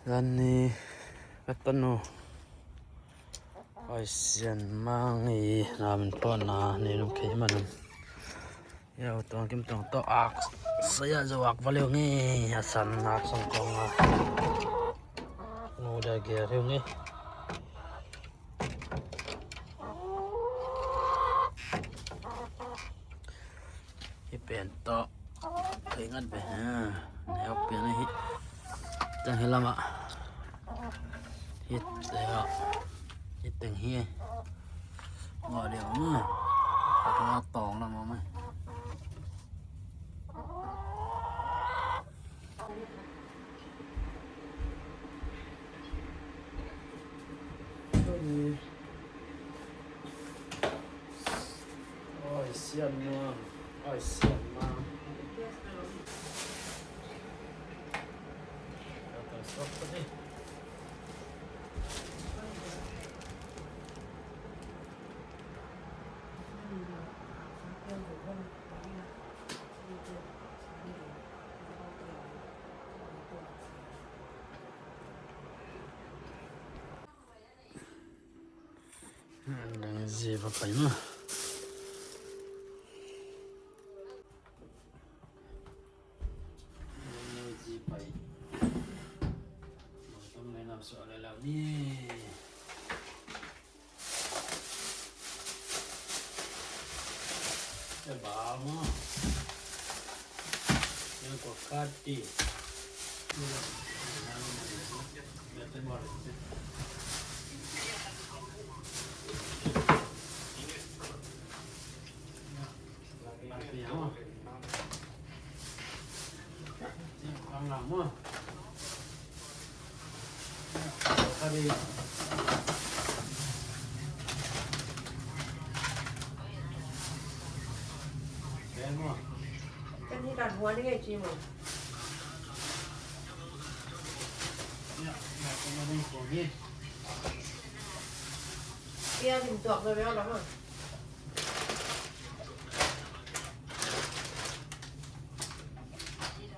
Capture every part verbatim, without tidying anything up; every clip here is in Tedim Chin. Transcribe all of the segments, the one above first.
Zan ni ka tanu Oi Sian Mang i na min pawhna ni nung kei manun. Yau tuang kim tuang tawh ak saya zo ak valiu ngi a san ak song kong a nu da gel hiu ngi. Hi pen tawh thei ngat ve. Neu pen hi. Tang hi lamah hi teng hi. Ngawh deuh ma. Khat ngawh tawng lamah ma. Oi Sian Mang, Oi Sian Mang. Dang zi va pai ma. Dang zi pai. Bang tam le nam suah le lau ni. Te bal maw? Yang kua kati.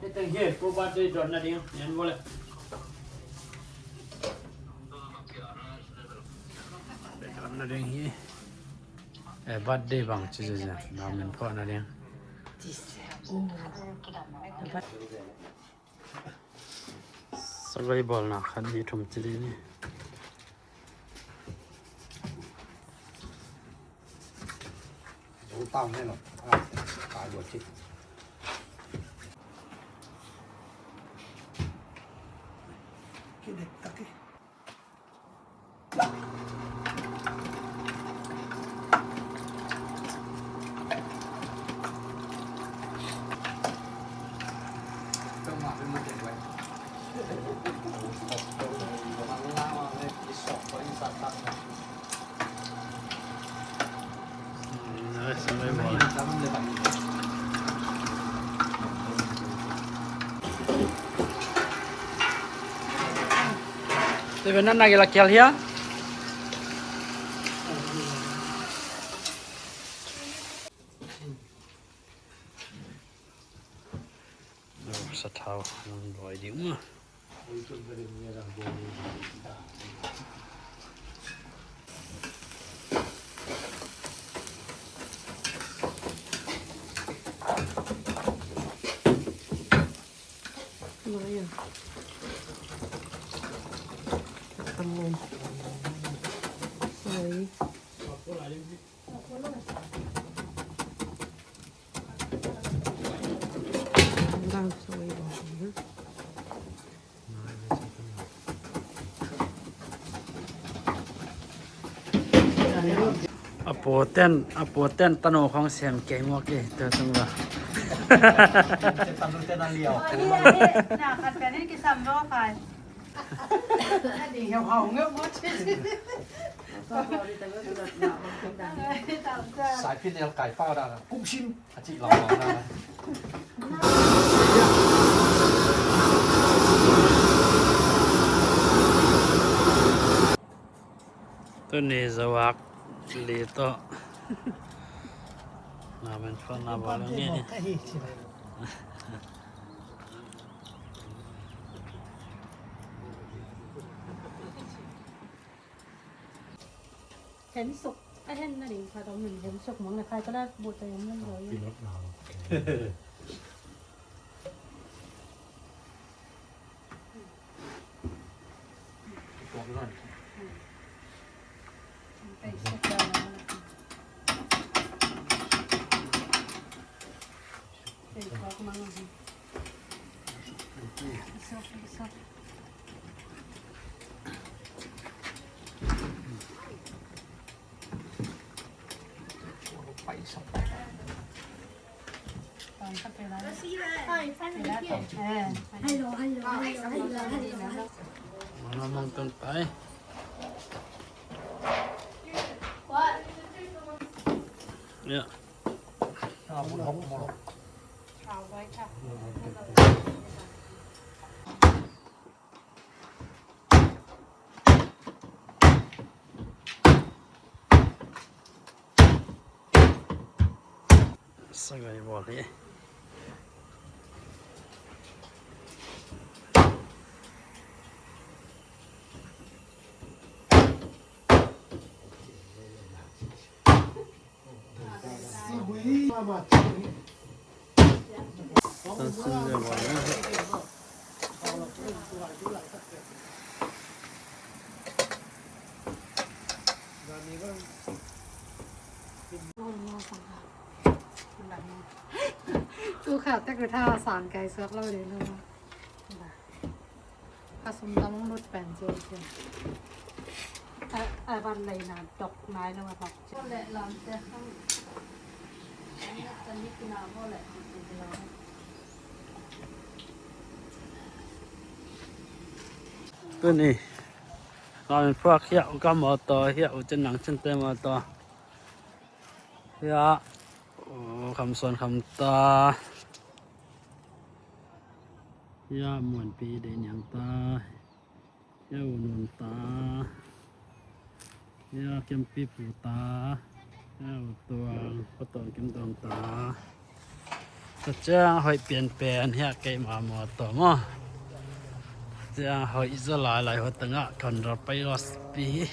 Hei teng hi, ko birthday dot na ding, en vole. Birthday dot na ding hi. Eh, birthday bang ci ci ci, na min pho na ding. Sagai bawlna khat ni thum ci li ni. Zo tau ne lo. Ah, kai lo ci. Ki dek tak i. Te ben na nagel a kial hia. Sathau nang luai ding ma. A puaten, a puaten tanu khong sem kei mawk e, tua tung la. Na khat pen in kisam lo kai. Sai phin el kai pau da. Kum sim. A cih lawmlawm na. Tuni zawak li tawh. Na men phone na bawlung ni. Ka hi ci. Hen suk, a hen na ding khat om in hen suk mang na khai ka la bu ta yam lang lo. Sagai bawl hi. Tu khak tek le tha sang kai suak lo le lo. A sum tam hong lut pen cio cio. A, a van lei na dok nai lo a bak. Cio le lam te hang. Ani kina bo le. Tuni lam in phuak hiah u ka mawtaw hiah u cin nang cin te mawtaw. Hiah u Kham Suan Kham ta. Hiah Muanpi Dei Niang ta. Hiah u Nun ta. Hiah Kiampi Pu ta. Hiah u Tuang, Pa Tuang Kim Tuang ta. Tua ciang hoih pianpian hiah keima mawtaw maw. Ciang hoih zaw lailai hua tangah Conrad Pairos pi.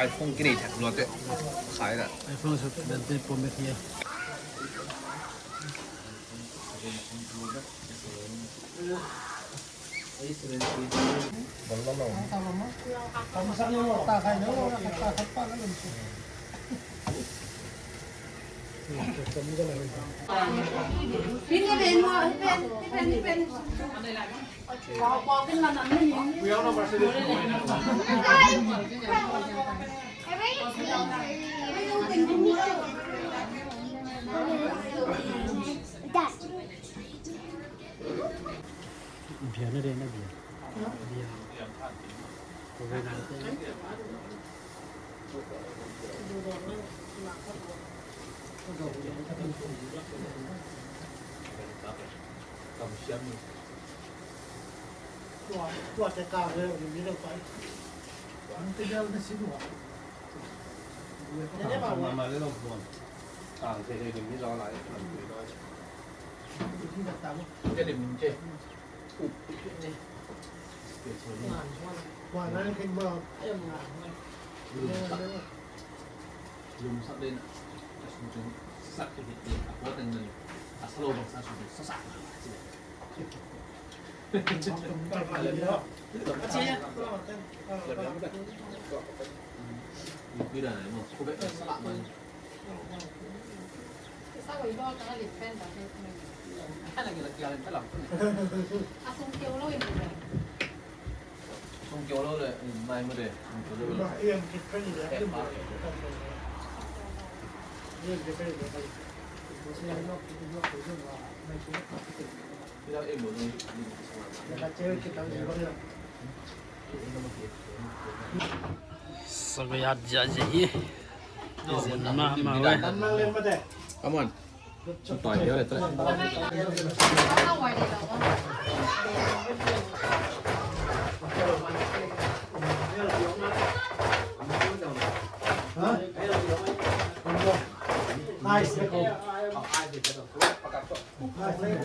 iPhone kini thak luat te. Khai la. iPhone sut dan te pom bek hi. Bia na de na bia. Bia. Ko ve na te. Kam siam ni. Tua, tua te ka ve ni lo pai. Ang te jal na si tua. Mama le lo tua. Ang te le ni lo lai. Te le min te. Sagayat ziahziah hi. Zin mahmah ve. Come on. Sa toi hiau le tala. Hoih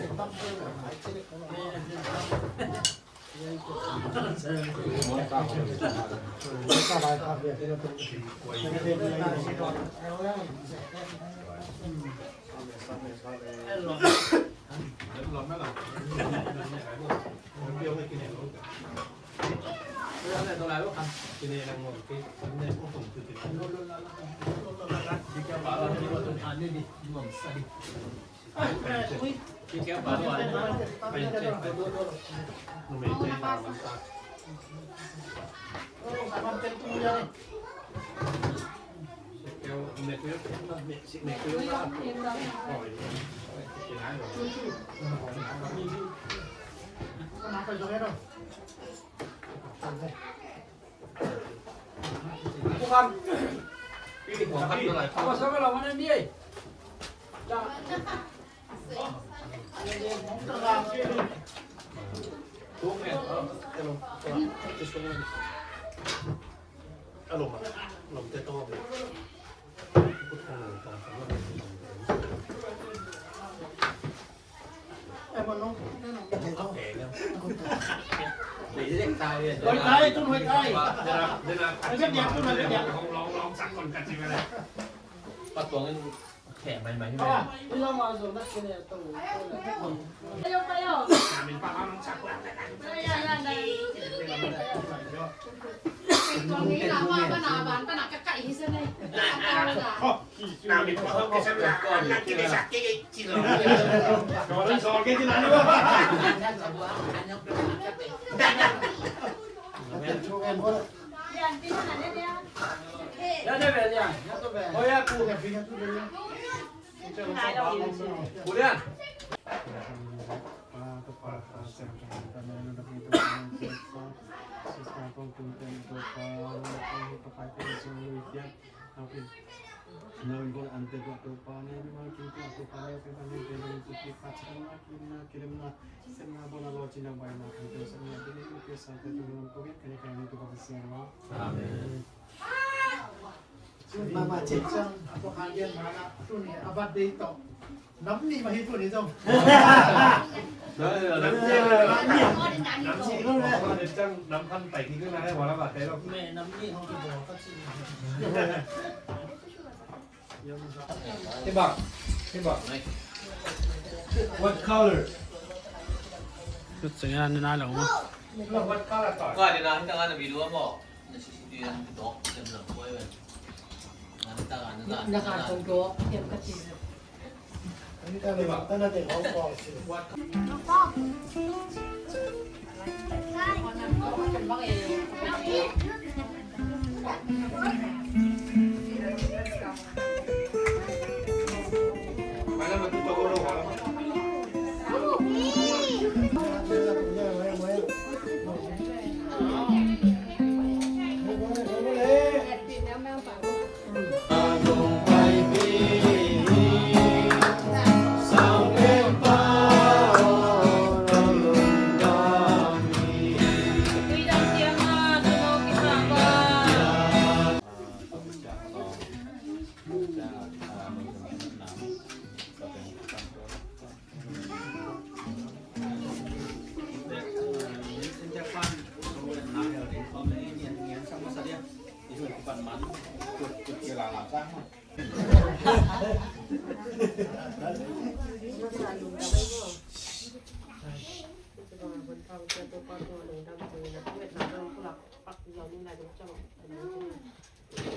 tai, tun hoih tai. Ai, vet diak, tun hoih diak. Patuang in kheh mai mai hi mai. Amen. Tun mama cek ciang a pawh khan lian mah na tun hi a birthday tawh nam nih mah hi tun hi zong. Nam nih. Nam nih. Nam nih. Nam nih. Nam nih. Nam nih. Nam nih. Nam nih. Nam nih. Hibang, hibang. What color? What color? Nga dina hita nga na video mo. Na C C T V ang dok, ang dok ko yun. Nga hita nga na na. Nakatong dok, yan ka tira. Hibang. What color?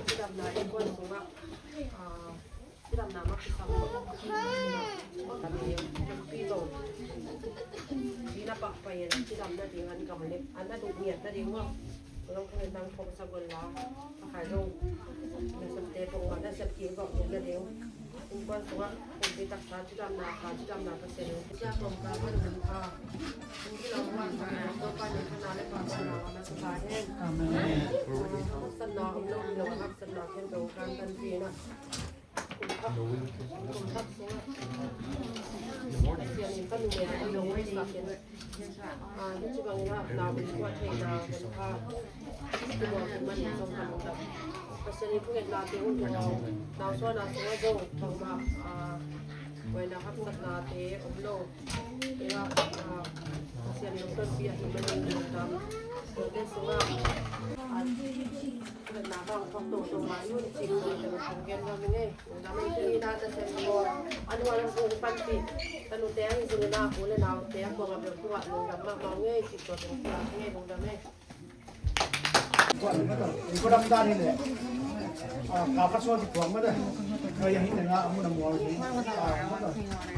Cidamna innkuan sungah, ah, cidamna mah kisam. Pi zong pi na pah pai in cidam nading an gamlep an a duh ngiat nading maw. Zong kong in dang thong sa gon la. A khai zong nasepte pong mah nasep kik zawh ngiat nading. Innkuan sungah kumpi taksa cidamna, ka cidamna Pasian in cia kong ka ka dum ka. Kumpi lam wan sa na, Topa in thana le pahpahna a masa ta hen. Amen. Haksatna om lo hi lo, haksatna khen zong kan tanpi na. Kum thak, kum thak sungah Pasian in ka numei a om lo hi sa khen. Ah, hih ci bangin ah, nau in kuah theihna hun kha, i muak in man in zong ka lungdam. Pasian in thungetnate hun tung aw, nau suahna sungah zong bangmah, ah, Buaina haksatnate om lo. Tua, ah, Pasian lungdampi ahih manin lungdam. Tuate sungah, ah, na bang thok to to mah i un cih tua teng hong gen nuam ing ei. Lungdam ei, tuni na Pasian ka bawl. A nung a lam kong panpih tanute ahi zongin a u le naute a kuamah bel kungah lungdam mahmah ing ei cih tua teng hong gen nuam ing ei. Lungdam ei. Ko dam dan hi leh, ah, ka khat suak ci tuak mah de. Ka yang hi leh nga a mun a mual hi. Ah,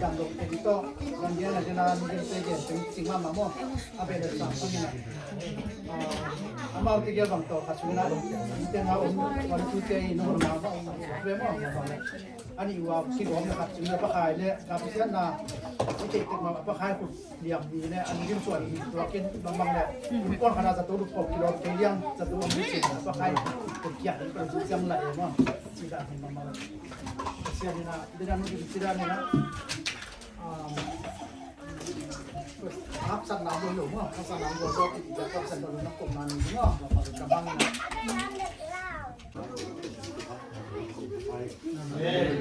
dam dok te hi tawh. Lam dia na dia na ni dia te dia sing sing mah mah maw. A be le sa ko ni na. Ah, amau te dia bang tawh khat suak na. Ni te nga um, wan tu te hi no na ba um. Be maw. Ani ua kigawm na khat suak na pa khai le. Ka pi sian na. Ni te te ma pa khai ku. Liam ni le an gim suan ni tua kin bang bang le. Kun kuan khana zato lu pok kilo kei liang zato an gim suan pa khai. Kun kiat ni pa lu siam la e ma. Sida ni bang bang. Siam ni na dina nu gim sida ni na. Hap san na lo lo ma. Hap san na lo so ki hap san na lo na kom na ni ma. Bang bang ka bang na. Amen.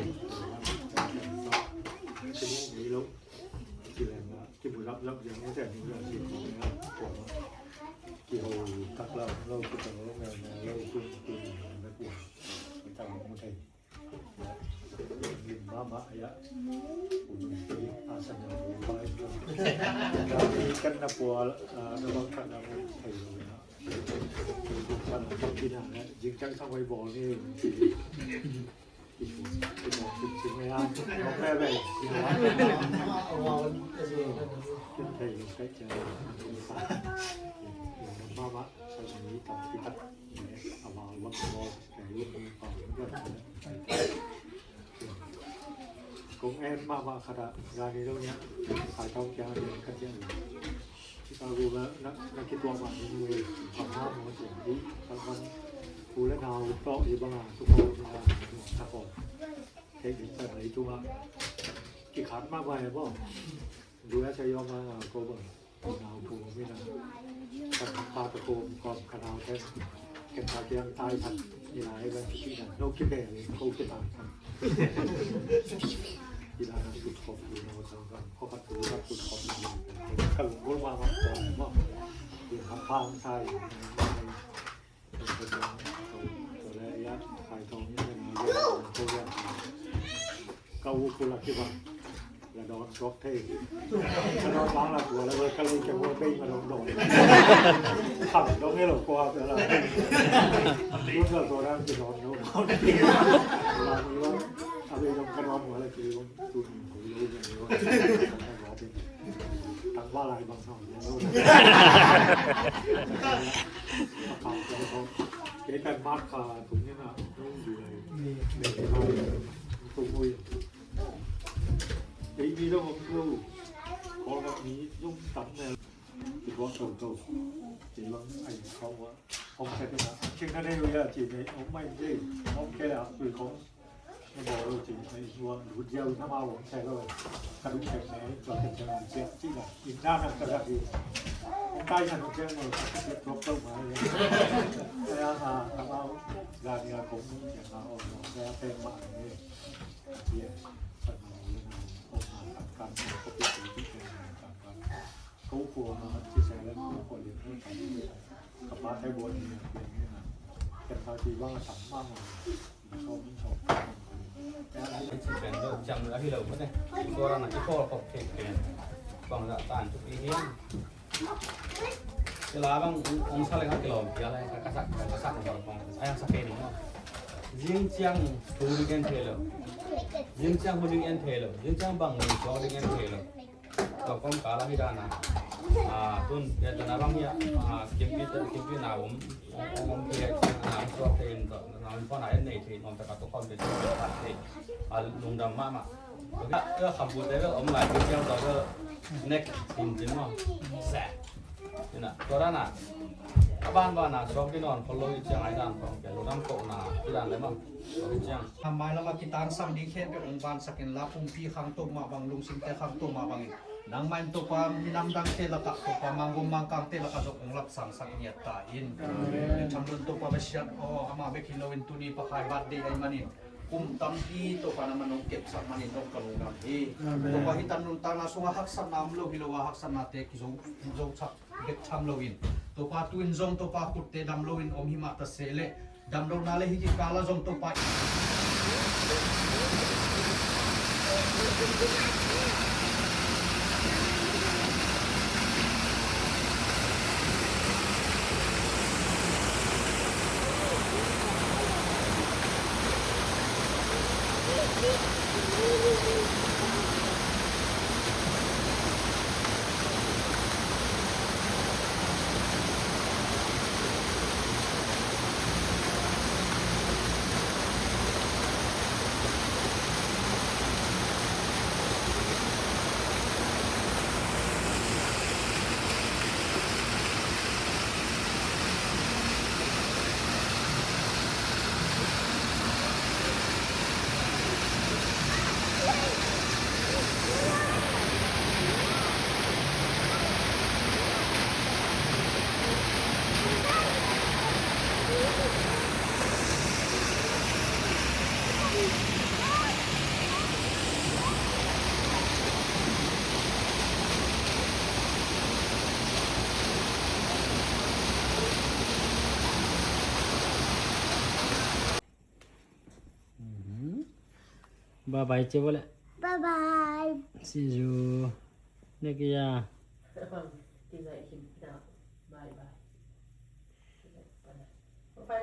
Kimu lap lap yang mete ni lah si kong ya kong. Kiho tak la lo ku tang lo me me lo ku ku me ku. Tang mu thei. Lim mama ya. Ku nu si a san ya ku bai. Kan na pua na bang kan na mu thei lo na. Kan na pua kina na jing chang sang wai bol ni. Kong en mahmah khat ah, zani lo nia, Kai Tawng kiang ah nia ka ciah lo. Chicago na, na, na kituak mah ni nu ei, kong ha maw ciah hi, kong kong u le nau tawh hi bang a, tu ko ni a, ta ko. Thei ding ta na i tung ah. Kikhat mahmah e maw. U S A yawm a nga ko bang. Nau ko mi na. Ka pa ta ko, ko ka nau te. Ken ta kiang tai khat. Ni na e bang ki na. No ki be ko ki ta. Ina na sut khop ina sangkam khop at tu na sut khop ina. Ka lung gol ma ma ko ma. Ina hang pang sai. Ka u kula kiba. La don sok thei. Ka don bang la tua la ka lei ka ua bei ma don don. Kham don e lo kua pe la. Lun la tua dan ki don lo. La ni wa. A bei don ka don wa la ki don. Tang ba lai bang song. Kei kan mat ka tung ni na. Tung ui. Kei mi dong ong lo. Ko ka mi yung tam ne. Ki ko to to. Kei bang ai ko wa. Ong ka na. Kei ka ne ya kei ne. Ong mai kei. Ong kei a tui kong. Nó bỏ rồi chỉ phải mua đủ dầu nó bao bóng xe rồi. Cả đúng cái này cho cái xe làm chuyện chỉ là in ra là cái gì. Cái tay là nó cái mà cái thuốc đâu mà. Cái à, à, nó bao là nhà cũng nhà nó ổn rồi, cái tên mà này. Thì phần nào là ổn mà thằng con có biết cái cái này thằng con. Cứu của nó chia sẻ lên cứu của liền thôi. Cái ba cái buồn thì là chuyện như là cái thằng thì bao sắm mà. Pen lo ciang lo ahi lo mah ne. Tua dan a i pawl khop thei pen bang zah tan thupi hiam? Kila bang ong sa leng a kilawm pial a ka sak ka sak bang bang a yang sa kei ning maw? Zing ciang hu ding en thei lo. Zing ciang hu ding en thei lo. Zing ciang bang hu suak ding en thei lo. Tua kawmkal ah hi dan a, a, tun biakna bang hi a, a, kimpi, kimpi na om, om, om thei, a, suak thei in, na om pawl na en nei thei, nuam tak a tua kawm thei, thei, a, lungdam mahmah. Tua kham bu te bel om lai, kimpi ang tua bel nek in zin maw. Seh. Ina, tua dan a, a ban ban a suak ding nawn khol lo i ciang ai dan kawm ke, lungdam kohna i dan le maw. Tua i ciang. Mailam a kitangsam ding khempeuh hong bansak inla, pumpi khangto mah bang, lungsimte khangto mah bangin, nangmah in Topa, minam dangte lakah Topa, manggum mangkangte lakah zong hong lapsangsak ngiat ta in. Amen. Thamlun Topa Pasian aw, amah bek hi loin tuni Pakai birthday ahih manin Kum tampi Topa nangman hong kepsak manin dong ka lungdam hi. Amen. Topa hih tan nuntakna sungah haksatna om lo hi lo a, haksatnate kizo, kizo sak bek tham loin, Topa tu-in zong Topa khutte dam loin om hi mah ta sehleh, damlohna le hih kikala zong Topa Bye bye, Cebole. Bye bye. See you. Next year.